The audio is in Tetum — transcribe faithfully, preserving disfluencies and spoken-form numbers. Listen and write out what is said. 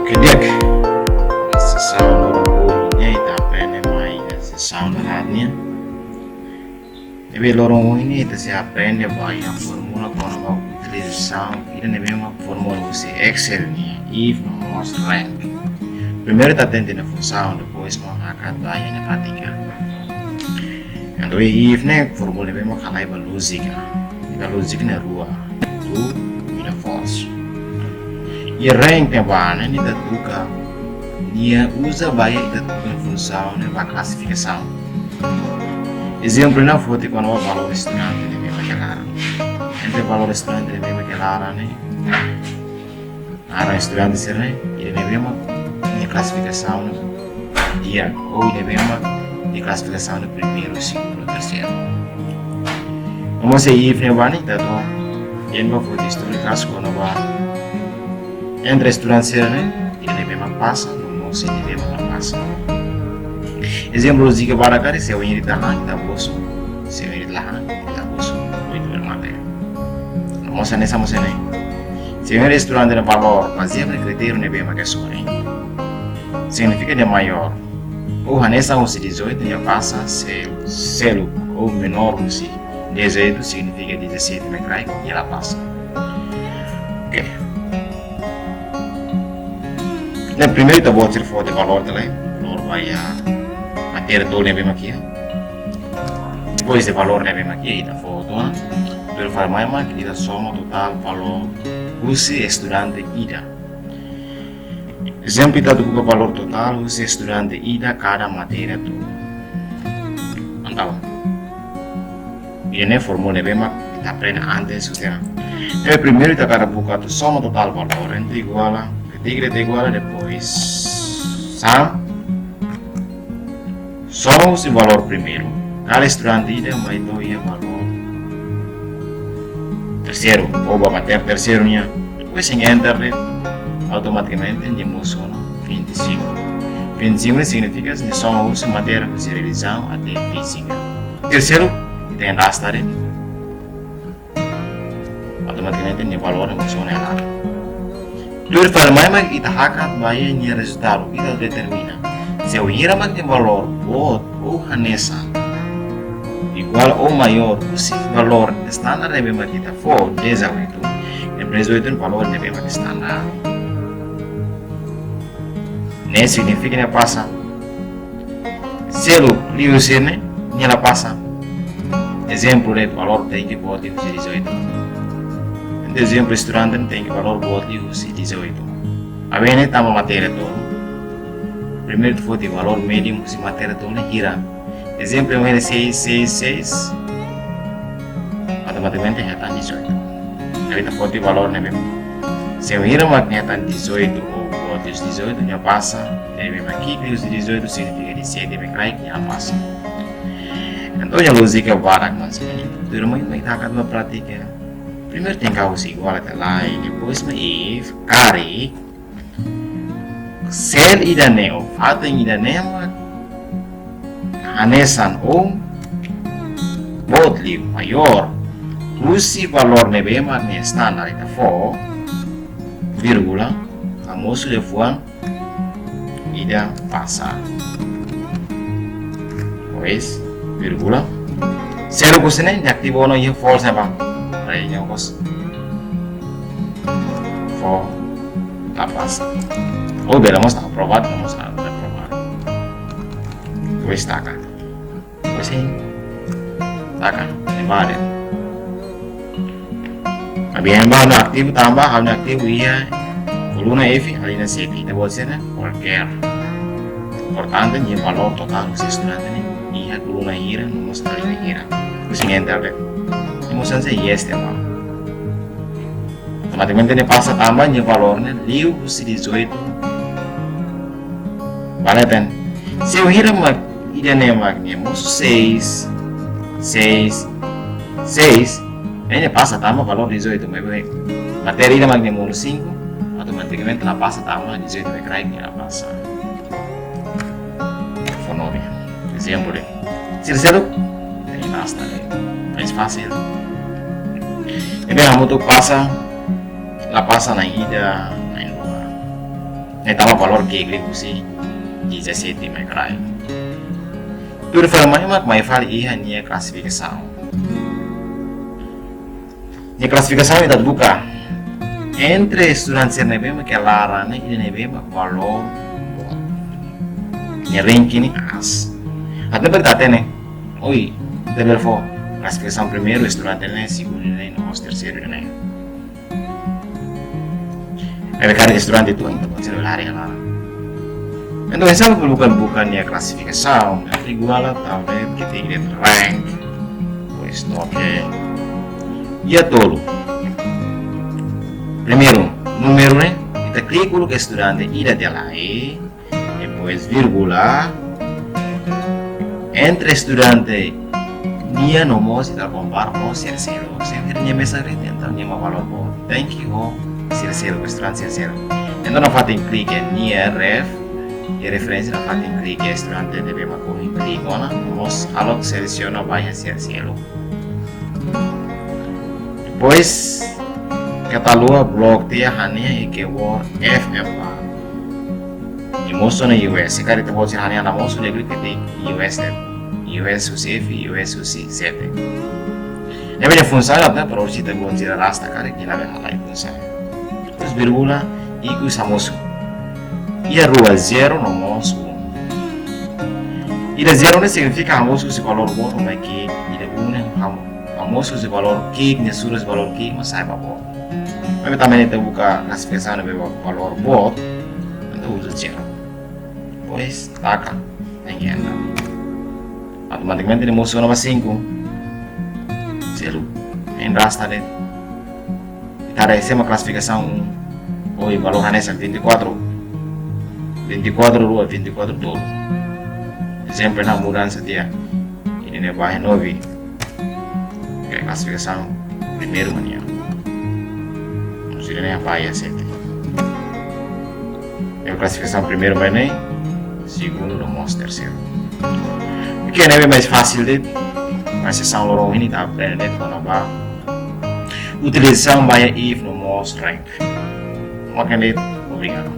Oke, di'ak. Sesaun loron ohin ne'e ita aprende mai iha sesaun haat nian. Ne'ebé loron ohin ne'e ita sei aprende ba iha fórmula kona-ba utilizasaun ida ne'ebé mak fórmula husi Excel nian, if no mós rank. Primeiru ita hatene nia funsaun, depois mak hakat ba iha nia prátika. Entaun iha if ne'e fórmula ne'ebé mak halai ba lójika. Ita lójika ne'e rua, true ida false. Iha rank ne'ebá ne'e ita tuka, nia uza ba iha ita tuka funsaun ne'e ba klasifikasaun. Ezemplu ida foti kona-ba valór estudante ne'ebé mak iha laran. Entre valór estudante ne'ebé mak iha laran ne'e, naran estudante sira-ne'e, ida ne'ebé mak nia klasifikasaun ne'e di'ak, ou ida ne'ebé mak nia klasifikasaun ne'e primeiru, segundu, terseiru. No mós iha if ne'ebá ne'e ita atu, ema foti estudu kazu kona-ba entre estudante sira-ne'e, ida ne'ebé mak pasa, no mós ida ne'ebé mak la pasa. Ezemplu lójika badak karik, se ohin ita han, ita bosu, se ohin ita la han, ita bosu, oito bermata. No mós hanesan mós ne'e. Se ohin estudante nia valór bazeia ba kritériu ne'ebé mak iha sorin, signifika nia maiór ou hanesan husi dezoito nia pasa, se seluk ou menór husi dezoito signifika dezassete mak kraik nia la pasa. Oke. Ne'e primeiru ita-boot sira foti valór tiha lai, valór ba iha matéria tolu ne'ebé mak iha. Depois de valór ne'ebé mak iha, ita foti ona. Tuir fali mai mak ita soma totál valór husi estudante ida. Ezemplu ita atu buka valór totál husi estudante ida kada matéria tolu. Entaun, iha ne'e fórmula ne'ebé mak ita aprende antes, ou seja, ne'ebé primeiru ita hakarak buka atu soma totál valór, entaun igual a, ketika ita igual a, depois sum, soma husi valór primeiru, kada estudante ida mai to'o iha valór terseiru, ou ba matéria terseiru nian. Depois ita enter de'it, automatikamente nia mosu ona vinte e cinco. Vinte e cinco ne'e signifika nia soma husi matéria husi relijiaun até fízika. Terseiru, ita arrasta de'it, automatikamente nia valór ne'e mosu ona iha laran. Tuir fali mai mak ita hakat ba iha nia rezultadu, ita determina se wainhira mak nia valór boot ou hanesan, iguál ou maiór husi valór estandar ne'ebé mak ita fó, dezoito. Ne'e dezoito ne'e valór ne'ebé mak estandar. Ne'e signifika nia pasa. Seluk liu husi ne'e, nia la pasa. Ezemplu de'it, valór tenke boot liu husi dezoito. Entaun ezemplu estudante tenke valór boot liu husi dezoito. Agora ne'e tama matéria tolu. Primeiru ita foti valór médiu husi matéria tolu ne'e hira. Ezemplu, ema iha seis, seis, seis, automatikamente hetan dezoito. Entaun ita foti valór ne'ebé, se wainhira mak nia hetan dezoito ou boot liu husi dezoito, nia pasa. Ne'ebé mak ki'ik liu husi dezoito signifika dezassete mak kraik, nia la pasa. Entaun iha lójika barak mak hanesan ne'e. Tuirmai mak ita hakat ba prátika. Primeiru tenke hahú husi iguál até lai, depois mak if, karik sel ida-ne'e ou fatin ida-ne'e mak hanesan ou boot liu, maiór husi valór ne'ebé mak nia estandar ita fó, vírgula, ita mosu liafuan ida pasa. Depois, vírgula. Seluk husi ne'e, negativu ona iha false ba. Rei nyokos. Fó la pasa. Ou bele mós aprovadu, mós la aprovadu. Depois taka. Depois sim. Taka. Ne'ebá de'it. Maibé ne'ebá ne'e negativu tanba ha'u negativu iha koluna F, alínea sete. Ita-boot sira, kualkér. Importante, nia valór totál husi estudante ne'e iha koluna hira, no mós alínea hira. Depois ita enter de'it. Nia mosu hanesan yes, ema. Automatikamente nia pasa tanba nia valór ne'e liu husi dezoito. Bele hatene. Se wainhira mak ida-ne'e mak nia mosu seis, seis, seis, ne'e nia pasa tanba valór dezoito, maibé matéria ida mak nia monu cinco, automatikamente la pasa tanba dezoito mak kraik, nia la pasa. Fó nove. Ezemplu de'it. Sira seluk, ne'e arrasta de'it. Mais fásil. Ne'ebé hamutuk pasa, la pasa na'in ida, na'in rua. Ne'e tama valór ki'ik liu husi dezassete mai kraik. Tuir fali mai mak mai fali iha nia klasifikasaun. Nia klasifikasaun ita buka entre estudante sira ne'ebé mak iha laran ne'e, ida ne'ebé mak valór boot. Nia ranking ne'e aas. Atu ne'e ita hatene, oi, ita bele fó klasifikasaun primeiru estudante ne'e, segundu ne'e, no mós terseiru ne'e. Ne'ebé karik estudante atu ita pode lari iha laran. Entaun, hanesan buka buka nia klasifikasaun, igual a talvez ita iha rank, pois, oke. Iha tolu. Primeiru, númeru ne'e, ita klik uluk estudante ida tiha lai, depois vírgula, entre estudante nian no mós ita kompara ho sira seluk. Sempre nia mesak de'it, entaun nia mak valór boot. Tenke ho sira seluk, estudante sira seluk. Entaun nafatin klik iha nia ref, iha referénsia, nafatin klik iha estudante ne'ebé mak ohin klik ona, no mós halo selesiona ba iha sira seluk. Depois, keta haluha block tiha hanehan iha keyword F F A. Nia mosu ona U S. Se karik ita-boot sira hanehan la mosu, ita klik tiha U S de'it. U S husi F, U S husi Z. Ne'ebé nia funsaun atu para orsida ita-boot sira rasta karik, nia labele halai funsaun. Terus vírgula, ikus hamosu. Iha rua, zero no mós um. Ida zero ne'e signifika hamosu husi valór boot mai ki'ik, ida um ne'e ham-, hamosu husi valór ki'ik, nia sura husi valór ki'ik, mak sai ba boot. Maibé tanba ita buka klasifikasaun ne'ebé valór boot, entaun uza zero. Depois, taka, tenke enter. Automatikamente nia mosu ona ba cinco. Selu. Nia rasta de'it. Ita haree sé mak klasifikasaun um. Ohin valór hanesan vinte e quatro. Vinte e quatro rua, vinte e quatro tolu. Sempre iha mudansa tiha. Ida-ne'e ba iha nove. Oke, klasifikasaun primeiru mak ne'e. Terus ida-ne'e ba iha sete. Iha klasifikasaun primeiru mak ne'e, segundu no mós terseiru. Oke, ne'e mais fásil de'it, mais sesaun loron ohin ita aprende de'it kona-ba utilizasaun ba iha if no mós rank. Oke, ne'e, obrigadu.